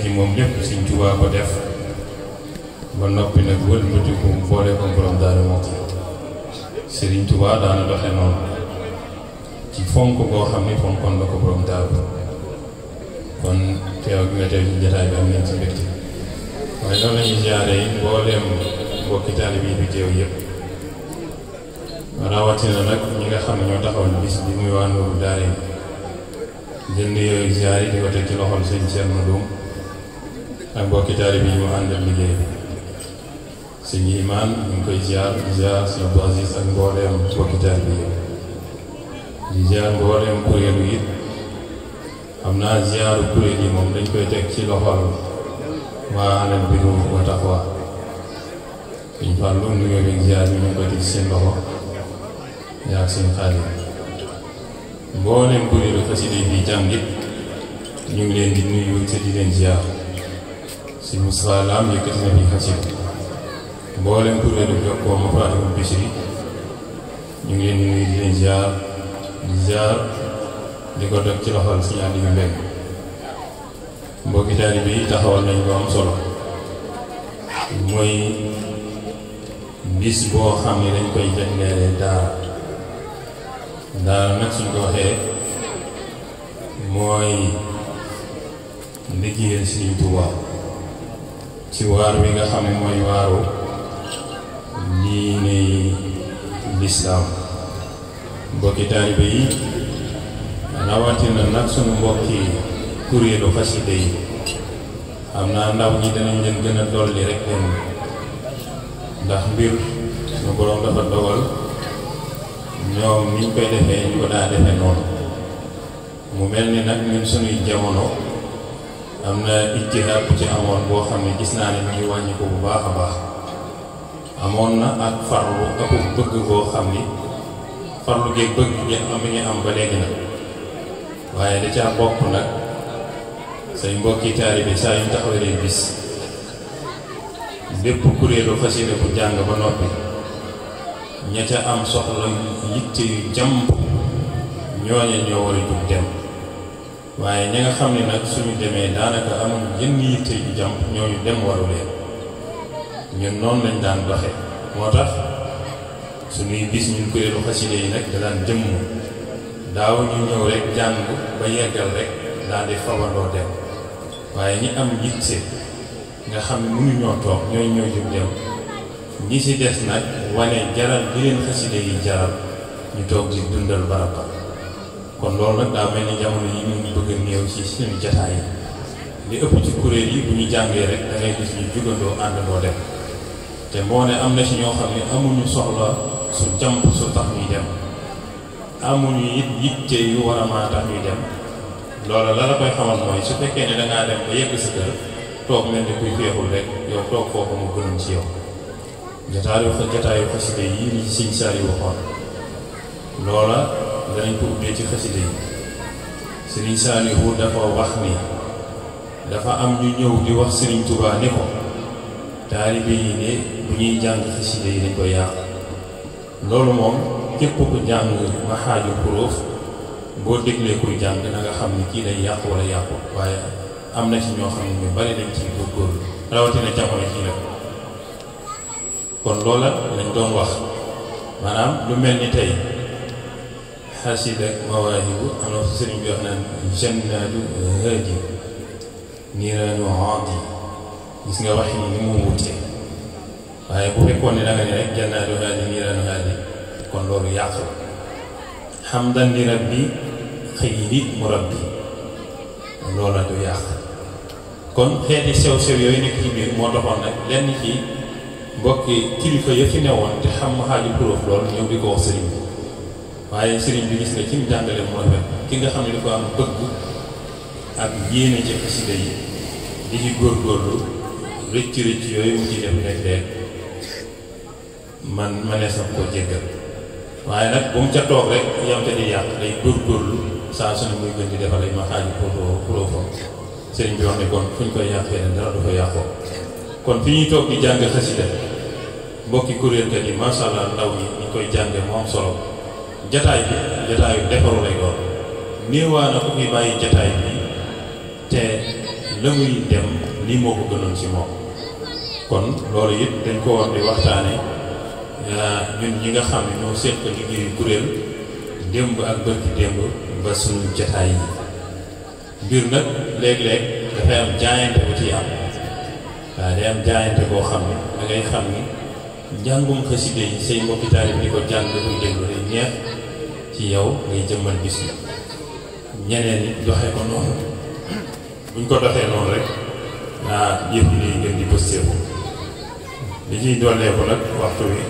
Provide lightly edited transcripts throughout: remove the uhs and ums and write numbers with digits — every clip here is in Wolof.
gi moom lépp Sëriñ Tuubaa ko def ba noppi nag wëlbatiku boole ko borom Daaru Muxti. Sëriñ Tuubaa daana doxe noonu ci fonk boo xam ne fonkoon na ko borom Daaru. kon teew gi nga teew ci jotaay bi am nañ ci mbégte waaye noonu la ñuy ziyaare yi mbooleem mbokki taalibe yi fi teew yëpp rawatina nag ñi nga xam ne ñoo taxawal bis bi muy waa Nuuru Daarayni jënd yooyu ziyaar yi di ko teg ci loxol sëñ Thierno Loum ak mbokki taalibe yi mu àndal liggéey bi sëñ Imaan ñu ngi koy ziyaar di ziyaar sëñ Abdou Aziz ak mbooleem mbokki taalibe yi di ziyaar mbooleem kuréelu it xam naa ziyaaru kuréel yi moom dañ koy teg ci loxol waa Alal Birri wa Taqwa suñ fàllu nuyoo bi ziyaar bi ñu ngi koy teg ci seen loxo yaa seen xaalis mboolem kuréelu xasida yi fii jàngit ñu ngi leen di nuyu te di leen ziyaar si Moussa Lam yëkkati na fi xasida mboolem kuréelu Jokkoo Mafatihul Bichri ñu ngi leen di nuyu di leen ziyaar di ko dog ci loxol si ñaar di mbeng mbokki taalibe yi taxawal nañ ko am solo mooy bis boo xam ne dañ koy jagleele daara nag suñ ko waxee mooy liggéeyal Sëriñ Tuubaa ci waar wi nga xam ne mooy waaru diine lislaam mbokki taalibe yi rawatina nag sunu mbokki kuréelu xasida yi xam naa ndaw ñi danañ leen gën a dolli rek leen ndax mbir sunu boroom dafa dogal ñoom niñ koy defee ñu ko daa defee noonu mu mel ni nag ñun sunuy jamono am na ijtihaad bu ci amoon boo xam ne gis naa ne mu ngi wàññi ko bu baax a baax amoon na ak farlu ak bëgg boo xam ni farlu géeg bëgg gi am ngi am ba léegi nag waaye da caa bokk nag say mbokki taalibe saa yu taxawalee bis bépp kuréelu xasida bu jàng ba noppi ña ca am soxla yitte yu jàmp ñooñe ñoo war a jug dem waaye ña nga xam ne nag suñu demee daanaka amul yenn yitte yu jàmp ñooñu dem waru leen ñun noonu lañ daan doxe moo tax suñuy bis ñun kuréelu xasida yi nag da daan jëmm daaw ñu ñëw rek jàng ba yeggal rek daal di fawandoo dem waaye ñi am yitte nga xam ne mënuñoo toog ñooñu ñoo jóg dem ñi ci des nag wane jaral bi leen xasida yi jaral ñu toog di dundal barab ba kon loolu nag daa mel ni jamono yi ñu ngi bëgg a néew ci suñu jataay yi li ëpp ci kuréel yi bu ñu jàngee rek da ngay gis ñu jugandoo àndandoo dem te moo ne am na ci ñoo xam ne amuñu soxla su jàmp su tax ñuy dem amuñu it yitte yu war a maa tax ñuy dem loola la la koy xamal mooy su fekkee ne dangaa dem ba yegg sa kër toog mel ni kuy féexul rek yow toog foofu mu gënoon ci yow jataayu xasida yi li ci Sëñ Saaliw waxoon loola danañ ko ubbee ci xasida yi Sëriñ Saaliw dafa wax ni dafa am ñu ñëw di wax Sëriñ Tuubaa ni ko taalibe yi ne bu ñuy jàng xasida yi dañ koy yàq loolu moom képp ku jàng ma xaaju xuróof boo déglee kuy jàng na nga xam ni kii day yàqu wala yàqu waaye am na ci ñoo xam ne ñu bari dañ ci góorgóorlu rawatina jamono ji nag kon loola lañ doon wax maanaam lu mel ni tey xasida mawaahibu am na fi sëriñ bi wax naan jannaatu haadi niiraanu aadi gis nga wax ni mu wutee waaye bu fekkoon ne da nga ne rek jannaatu haadi niiraanu haadi kon loolu yàq la xamdan li rabbi xëyri murabbi loola du yàq kon xeeti sew-sew yooyu nekk ci biir moo taxoon nag lenn ci mbokki kilifa ya fi newoon te xam ma xaaju xuróof lool ñëw di ko wax sëriñ bi waaye sëriñ bi gis nga ci mu jàngale mu rafet ki nga xam ne dafa am bëgg ak yéene ci xasida yi di ci góorgóorlu rëcc rëcc yooyu mu ci def nekk man manees na koo jéggal waaye nag bu mu ca toog rek yam te di yàq day góorgóorlu saa su ne muy gën di defal ay ma xaaju xuróofam sëriñ bi wax ne kon fu ñu koy yàqee ne dara du ko yàqoo kon fi ñuy toog di jàng xasida mbokki kuréelkat yi macha allah ndaw ñi ñu koy jànge mu am solo jataay bi jataayu defaru lay doon néewaa na ku fi bàyyi jataay bi te la muy dem lii moo ko gënoon ci moom. kon loolu it dañ ko war di waxtaane ñun ñi nga xam ne ñoo seq liggéeyu kuréel démb ak bërki démb ba suñu jataay yi mbir nag léeg-léeg dafay am jaayante bu ci am waaye day am jaayante boo xam ne da ngay xam ni njàngum xaside yi say mbokki taalib di ko jàng muy déglu day neex ci yow ngay jëmmal bis bi ñeneen ñi doxee ko noonu buñ ko doxee noonu rek yëf yi day gën di bësteeku li ciy dolleeku nag waxtu wi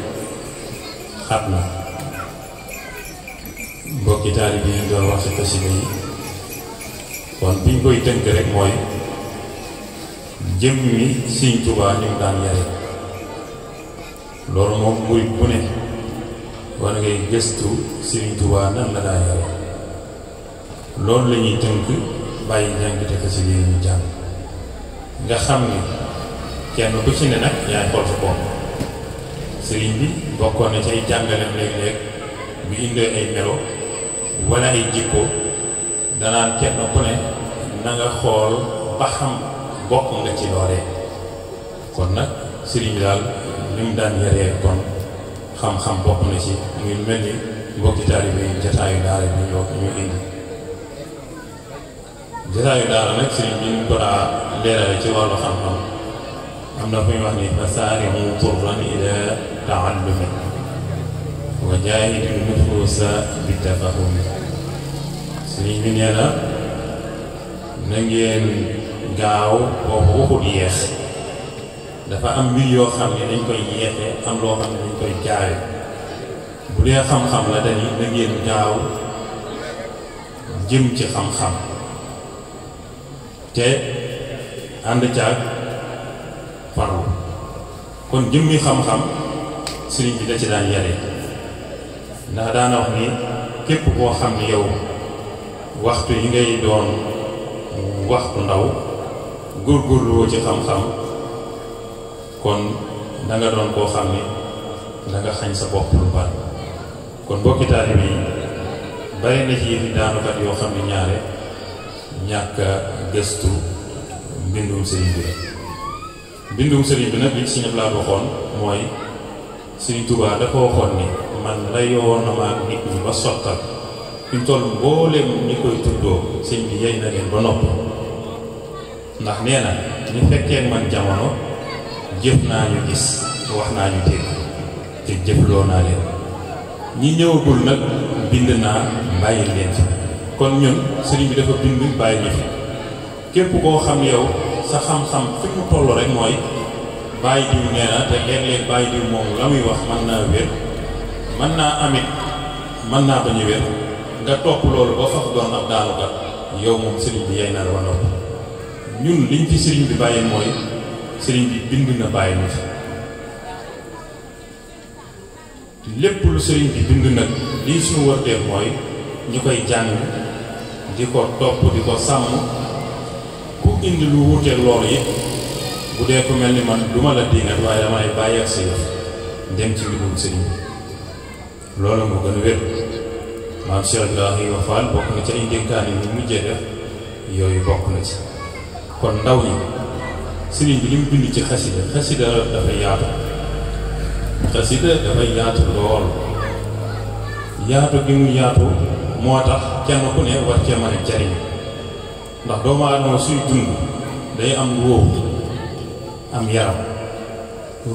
xat na mbokki taalib yi ñu doon wax ci xaside yi kon biñ koy tënk rek mooy jëm mi Sëriñ Tuubaa ni mu daan yare loolu moom murit bu ne war ngay gëstu Sëriñ Tuubaa nan la daa yare loolu la ñuy tënk bàyyi njàngite xaside yi ñu jàng nga xam ni kenn ku ci ne nag yaay xool sa bopp sëriñ bi bokkoon na ci ay jàngaleem léeg-léeg bu indee ay melo wala ay jikko danaan kenn ku ne na nga xool ba xam bokk nga ci loolee kon nag sëriñ bi daal li mu daan yaree kon xam-xam bokk na ci muy mel ni mbokki taalibe yi jataayu daara bi ñu indi jataayu daara nag sëriñ bi ñu ko daa leerale ci wàllu xam-xam am na fu ñu wax ni fasaari'u turran ila taallumi wa jaahidu nufuusa bi tafahumi sëriñ bi nee na ngeen gaaw boobu waxul yeex dafa am mbir yoo xam ne dañ koy yeexee am loo xam ne dañ koy gaawe bu dee xam-xam la dañuy na ngeen gaaw jëm ci xam-xam te ànd caag farlu kon jëmmi xam-xam sëriñ bi da ci daan yare ndax daana wax ni képp koo xam ne yow waxtu yi ngay doon waxtu ndaw góorgóorluwoo ci xam-xam kon da nga doon koo xam ni da nga xañ sa bopp lu bari kon mbokki taalibe yi bari na ci yëfi daanukat yoo xam ne ñaare ñàkk a gëstu mbindum sëriñ bi mbindum sëriñ bi nag li ci ñëpp laa waxoon mooy Sëriñ Tuubaa dafa waxoon ni man la yoon na maa nit ñi ba sottal fi mu toll mbooleem ñi koy tuddoo sëñ bi yey na leen ba nopp ndax nee na ñu fekkee man jamono jëf naa ñu gis wax naa ñu dégg te jëfloo naa leen ñi ñëwagul nag bind naa bàyyi leen fi kon ñun sëriñ bi dafa bind bàyyi ñu fi képp koo xam yow sa xam-xam fi mu toll rek mooy bàyyi diw nee na te léeg-léeg bàyyi diw moom la muy wax mën naa wér mën naa amit mën naa bañ a wér nga topp loolu ba faf doon ab daanukat yow moom sëriñ bi yay na la ba noppi ñun liñ fi sëriñ bi bàyyi mooy sëriñ bi bind na bàyyi ñu fi lépp lu sëriñ bi bind nag lii suñu wërteef mooy ñu koy jàng di ko topp di ko sàmm ku indi lu wuuteeg loolu yi bu dee ko mel ni man du ma la diingat waaye damay bàyyi ak sa yëf dem ci mbindum sëriñ bi loolu moo gën a wér maam Cheikh Ibrahima Fall bokk na ci ay ndénkaan yi ñu mujjee def yooyu bokk na ci kon ndaw ñi sëriñ bi li mu bind ci xasida dafay yaatu xasida dafay yaatu lool yaatu gi mu yaatu moo tax kenn ku ne war cee mën a jariñ ndax doomu aadama suy dund day am ruux am yaram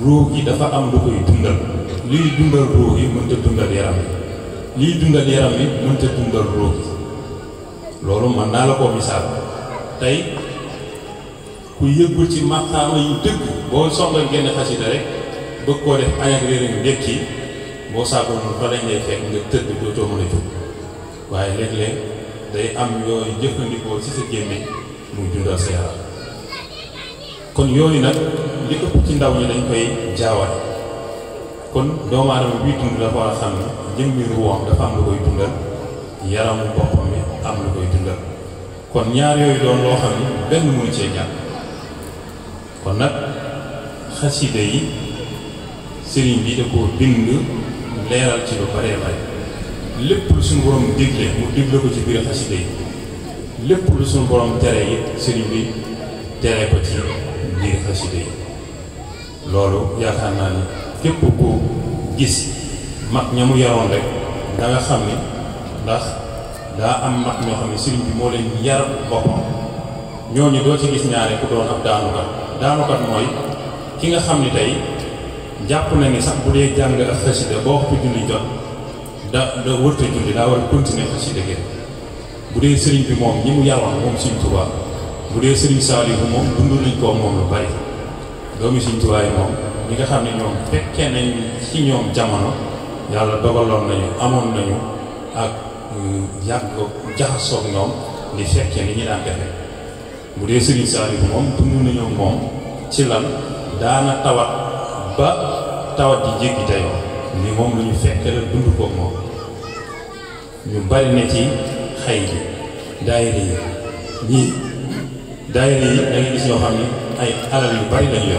ruux gi dafa am lu koy dundal liy dundal ruux yi mënta dundal yaram yi liy dundal yaram yi mënta dundal ruux gi loolu mën naa la koo misaal tey ku yëggul ci maqaama yu dëgg boo soxla génn xasida rek bëgg koo def añ ak réer yu ndékki boo saagoo noonu fa lañ lay fekk nga tëdd dootoo mën a jóg waaye léeg-léeg day am yooyu jëfandikoo ci sa gémmiñ muy dundal sa yaram kon yooyu nag li ëpp ci ndaw ñi dañ koy jaawal kon doomu aadama bii dund dafa war a xam ne jëmmi ruwam dafa am lu koy dundal yaramu boppam mi am lu koy dundal kon ñaar yooyu doon loo xam ne benn mënu cee ñàkk kon nag xasida yi sëriñ bi da ko bind leeral ci lu baree bare lépp lu suñu borom digle mu digle ko ci biir xasida yi lépp lu suñu borom tere yi sëriñ bi tere ko ci biir xasida yi loolu yaakaar naa ni képp ku gis mag ña mu yaroon rek da nga xam ni ndax daa am mag ñoo xam ne sëriñ bi moo leen yar boppam ñooñu doo ci gis ñaare ku doon ab daanukat mooy ki nga xam ni tey jàpp na ni sax bu dee jàng ak xasida boo waxtu julli jot da wërta julli daa war a continuer xasida gi bu dee sëriñ bi moom ñi mu yaroon moom Sëriñ Tuubaa bu dee sëriñ Saalihu moom dund nañ koo moom lu bari doomi Sëriñ Tuubaa yi moom ñi nga xam ne ñoom fekkee nañ ci ñoom jamono yàlla dogaloon nañu amoon nañu ak yàgg jaxasoog ñoom di fekkee ni ñi daan defe bu dee sëriñ Saalihu moom dund nañu moom ci lan daana tawat ba tawat di jéggi dayoo ni moom lu ñu fekk la dund koog moom ñu bari na ci xay bi daayira yi ñii daayira yi da ngay gis ñoo xam ne ay alal yu bari lañu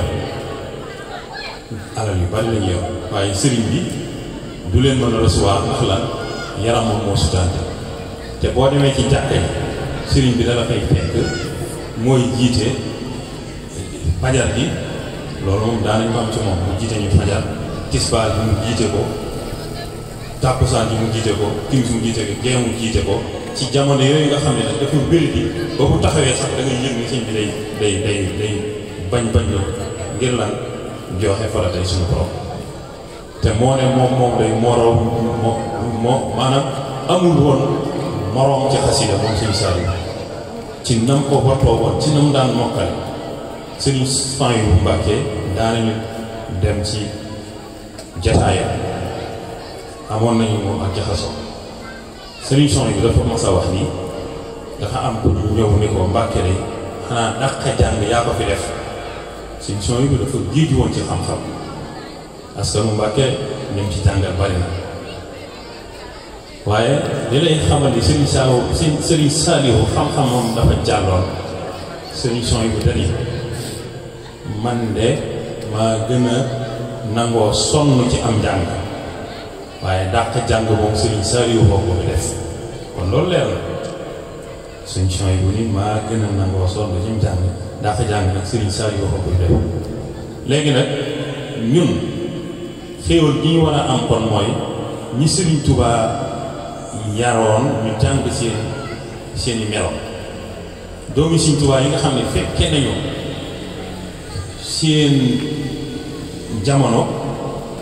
yor waaye sëriñ bi du leen mën a recevoir ndax lan yaram moom moo sutante te boo demee ci jàkka yi sëriñ bi dala fay fekk mooy jiite fajar bi loolu moom daanañ ko am ci moom mu jiite ñu fajar tisbaar bi mu jiite ko tàkkusaan bi mu jiite ko timis mu jiite ko gee mu jiite ko ci jamono yooyu nga xam ne nag dafa bëri bi ba bu taxawee sax da ngay yëg ni sëñ bi day bañ la ngir lan joxe fa la tey suñu borom te moo ne moom day moroom moo maanaam amul woon moroom ci xasida moom sëñ Saliou ci nam ko wattoo woon ci nam daan mokkale sëriñ Fahilou Mbacké daanañu dem ci jataayam amoon nañu moom ak jaxasoo sëriñ son bi dafa mas a wax ni dafa am ku ñëw ni ko Mbacké day xanaa dàq jàng yaa ko fi def sëriñ son bi dafa géeju woon ci xam-xam askanu Mbacké ñoom ci jàngal bari na waaye li lay xamal ni sëriñ Saliou xam-xam moom dafa jàlloon sëriñ son bi dani man de maa gën a nangoo sonn ci am njàng waaye dàq jàng moom sëriñ Saliou boo ko fi def kon loolu leer na suñ son yi bu ni maa gën a nangoo sonn ci am njàng dàq jàng nag sëriñ Saliou boo ko fi def léegi nag ñun xéewal gi ñu war a am kon mooy ñi sëriñ Tuubaa yaroon ñu jàng seeni melo doomi sëriñ Tuubaa yi nga xam ne fekke nañu seen jamono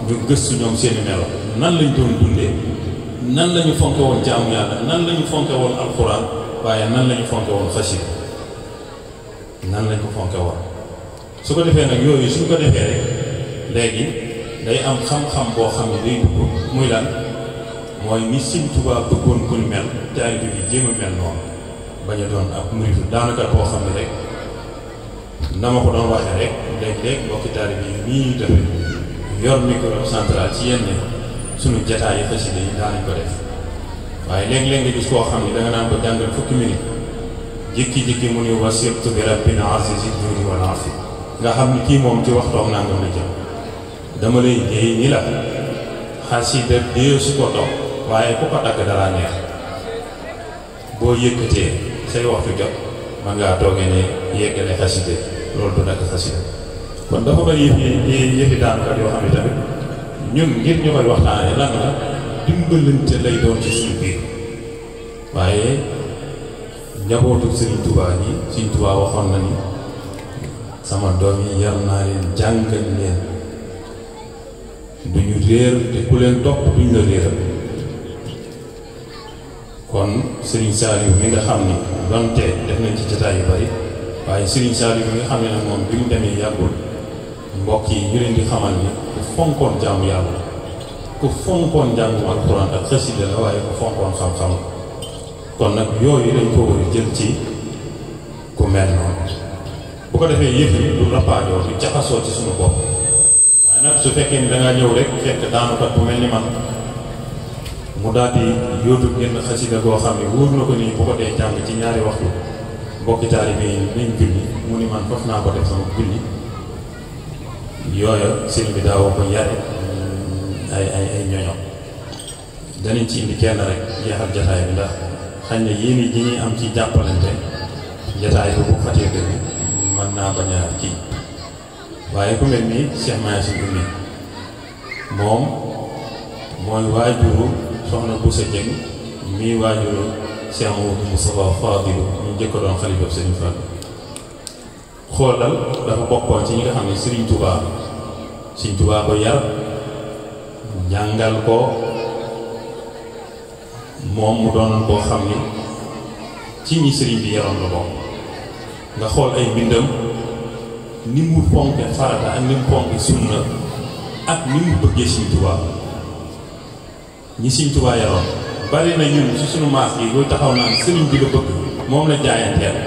ñu gëstu ñoom seeni melo nan lañ doon dundee nan lañu fonke woon jaamu yàlla nan lañu fonke woon alxuraan waaye nan lañu fonke woon xasida nan lañ ko fonke woon su ko defee nag yooyu suñ ko defee rek léegi day am xam-xam boo xam ne day dugg muy lan mooy ni Sëriñ Tuubaa bëggoon ku ñu mel taalibe bi jéem a mel noonu bañ a doon ab muritu daanaka boo xam ne rek na ma ko doon waxee rek léeg-léeg mbokki taalibe yi nii ñu defee yor micro central ci yenn sunu jataay yi xasida yi daanañ ko def waaye léeg-léeg nga gis koo xam ne danga naan ko jàngal fukki minute jékki-jékki mu ni wasirtu bi rabbina azizi juudi wal afi nga xam ni kii moom ci waxtoom nangam la jëm dama lay déy ni la xasida dee su ko dox waaye ku ko dagg dara neex boo yëkkatee say waxtu jot man ngaa toogee ne yeggale xasida loolu du dagg xasida kon dafa bari yëfi daankat yoo xam ne tamit ñun ngir ñu koy waxtaanee lan la dimbalante lay doon ci suñu biir waaye njabootu Sëriñ Tuubaa yi Sëriñ Tuubaa waxoon na ni sama doom yi yar naa leen jàngal leen duñu réer te ku leen topp duñ la réeral kon Sëriñ Saliou mi nga xam ni donte def nañ ci jotaay yu bari waaye Sëriñ Saliou mi nga xam ne nag moom bi mu demee yàggul mbokk yi ñu leen di xamal ni ku fonkoon jaamu yàlla ku fonkoon njàngum alxuraan ak xasida la waaye ku fonkoon xam-xam kon nag yooyu dañ ko war a jël ci ku mel noonu bu ko defee yëf yi du rappaajoo du jaxasoo ci suñu bopp waaye nag su fekkee ni dangaa ñëw rek fekk daanukat bu mel ni man mu daal di yóotu génn xasida goo xam ne wóor na ko nii bu ko dee jàng ci ñaari waxtu mbokki taalibe yi nañ julli mu ni man foofu naa ko def sama julli yooya sëriñ bi daawoo ko yare ay ñoñom danañ ci indi kenn rek jeexal jataay bi ndax xañ na yéen ji ñuy am ci jàppalante jataay bi bu fatee dëgg mën naa bañ a kii waaye ku mel ni Cheikh Mayacine Oumy moom mooy waajuru soxna Boussa Dieng mii waajuru Cheikh Mouhamadou Moustapha Fadilou ñu njëkk doon xalifa Serigne Fall xoolal dafa bokkoon ci ñi nga xam ne Serigne Touba ko yar jàngal ko moom mu doonoon koo xam ni ci ñi Serigne bi yaroon la bokk nga xool ay mbindam ni mu fonke farata ak ni mu fonke sunna ak ni mu bëggee Serigne Touba ñi Serigne Touba yaroon bari na ñun ci sunu maas yi booy taxaw naan Serigne bi la bëgg moom la jaayanteel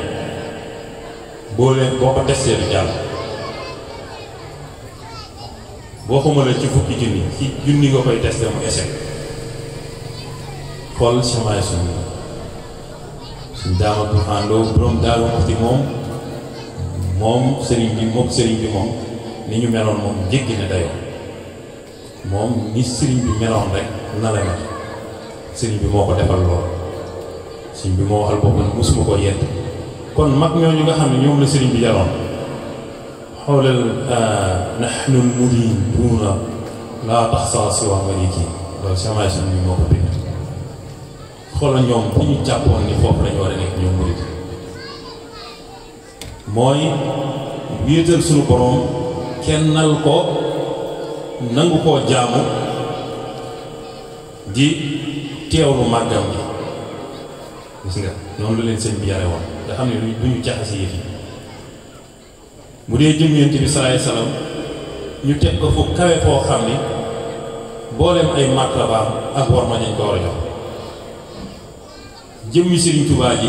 boo ko testé du jàll boo xamul la ci fukki junni ci junni nga koy testé mu échec xool semence suñ daama bu xaandoo borom Daaru Muxti moom sëriñ bi moom ni ñu meloon moom jéggi na dayoo moom ni sëriñ bi meloon rek na la mel sëriñ bi moo ko defal lool sëriñ bi moo waxal boppam musuma ko yedd kon mag ñooñu nga xam ne ñoom la sëriñ bi yaroon xoolal nahnu al-muriduuna laa taxsaa siwaa maliki loolu semence bi moo ko bind xoolal ñoom bu ñu jàppoon ni foofu lañu war a nekk ñoom murid mooy wéetal suñu borom kennal ko nangu koo jaamu di teewlu màggam gi gis nga noonu la leen sëñ bi yare woon nga xam ne du ñu jaxase yëf yi bu dee jëm Yonent bi salaay salaam ñu teg ko fu kawe foo xam ni booleem ay martabaam ak war ma dañ ko war a jox jëmmi Sëriñ Tuubaa ji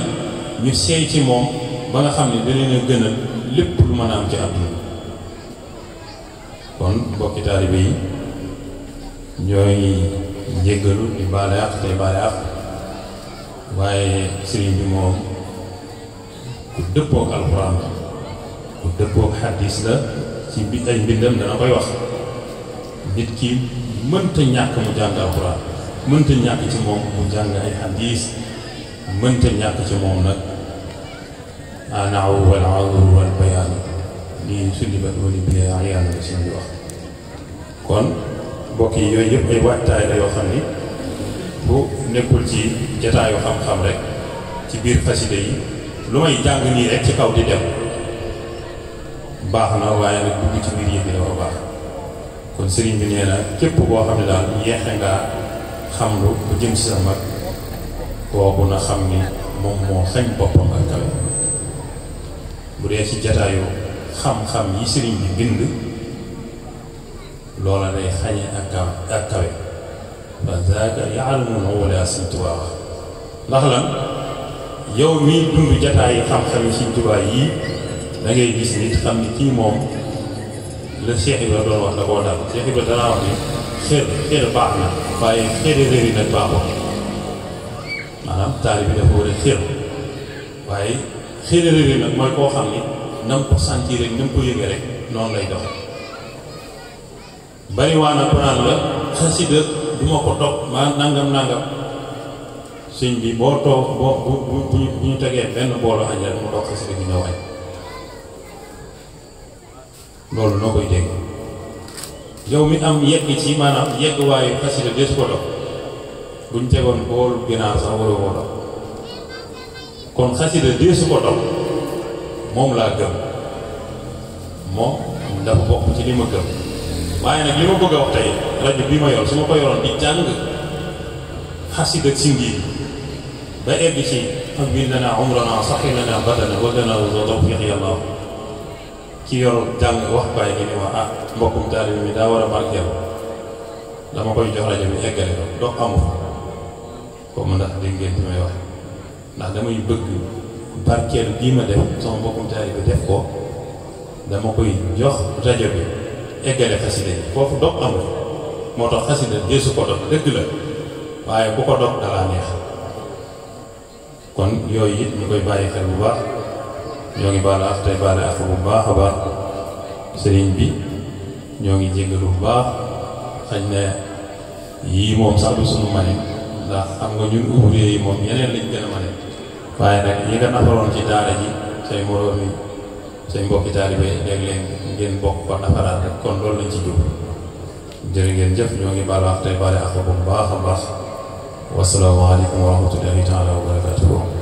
ñu seey ci moom ba nga xam ne da leen a gënal lépp lu mën a am ci àdduna kon mbokki taalibe yi ñooy njéggalu di baale àq tey baale àq waaye sëriñ bi moom ku dëppook alxuraan la ku dëppook xadis la ci bi ay mbindam dana koy wax nit ki mënta ñàkk mu jàng alxuraan mënta ñàkk ci moom mu jàng ay xadis mënta ñàkk ci moom nag anaaw wal awru wal bayaan lii sullibat wali bi ayaan la sëriñ bi wax kon mbokk yi yooyu yëpp ay waajtaay la yoo xam ni bu nekkul ci jataayu xam-xam rek ci biir xasida yi lu may jàng nii rek ci kaw di dem baax na waaye nag dugg ci biir yëpp yi dafa baax kon sëriñ bi nee na képp koo xam ne daal yeexe ngaa xam lu bu jëm si sa mag kooku na xam ni moom moo xañ boppam ak kawe bu dee ci jataayu xam-xam yi sëriñ bi bind loola day xañe ak kawe fa zaaka ya'lamu wala Sëriñ Tuubaa wax ndax lan yow mii dund jataayi xam-xam yi Sëriñ Tuubaa yii da ngay gis nit xam ni kii moom la Cheikh Ibra doon wax da koo dal Cheikh Ibra danaa wax ni xeer baax na waaye xeeri réeri nag baaxul maanaam taali bi dafa war a xeer waaye xeeri réeri nag mooy koo xam ni na mu ko sentir rek na mu ko yëgee rek noonu lay doxe bari waa na naan la xasida du ma ko dog maa nangam sëñ bi boo toog bu ñu tegee benn boolu añ rek mu dog xasida gi ñëw añ loolu noo koy dégg yow mi am yegg ci maanaam yegg waayu xasida des ko dog buñ tegoon boolu ginaar sax waroo koo dog kon xasida deesu ko dog moom laa gëm moom dafa bokk ci li ma gëm waaye nag li ma bëgg a wax tey rajo bii ma yor su ma ko yoroon di jàng xasida si ngi ba egg ci am bi lana umrana saxi lana badana wadana wa tawfiq yàlla ki yor jàng wax bàyyi gi ni wax ah mbokkum taalibe mi daa war a barkeel dama koy jox rajo bi eggale ko dox amu ko ma ndax dégg ngeen bi may wax ndax damay bëgg barkeel bii ma def sama mbokkum taalibe def ko dama koy jox rajo bi eggale xasida yi foofu dog amul moo tax xasida deesu ko dog dëgg la waaye bu ko dog dalaa neex kon yooyu it ñu koy bàyyi xel bu baax ñoo ngi baal ak tey baale ak bu baax a baax sëriñ bi ñoo ngi jéggalu bu baax xañ ne yii moom sax du sunu mane ndax xam nga ñun ouvrier yi moom yeneen lañ gën a mane waaye nag yi nga nafaroon ci daara ji say moroom yi say mbokki taalibe léeg-léeg ngeen bokk ko nafaraat rek kon loolu lañ ci jub jërë ngeen jëf ñoo ngi baal wax tey baale ak bu baax a baax wasalaamaaleykum wa rahmatullahi taala wa barakatuhu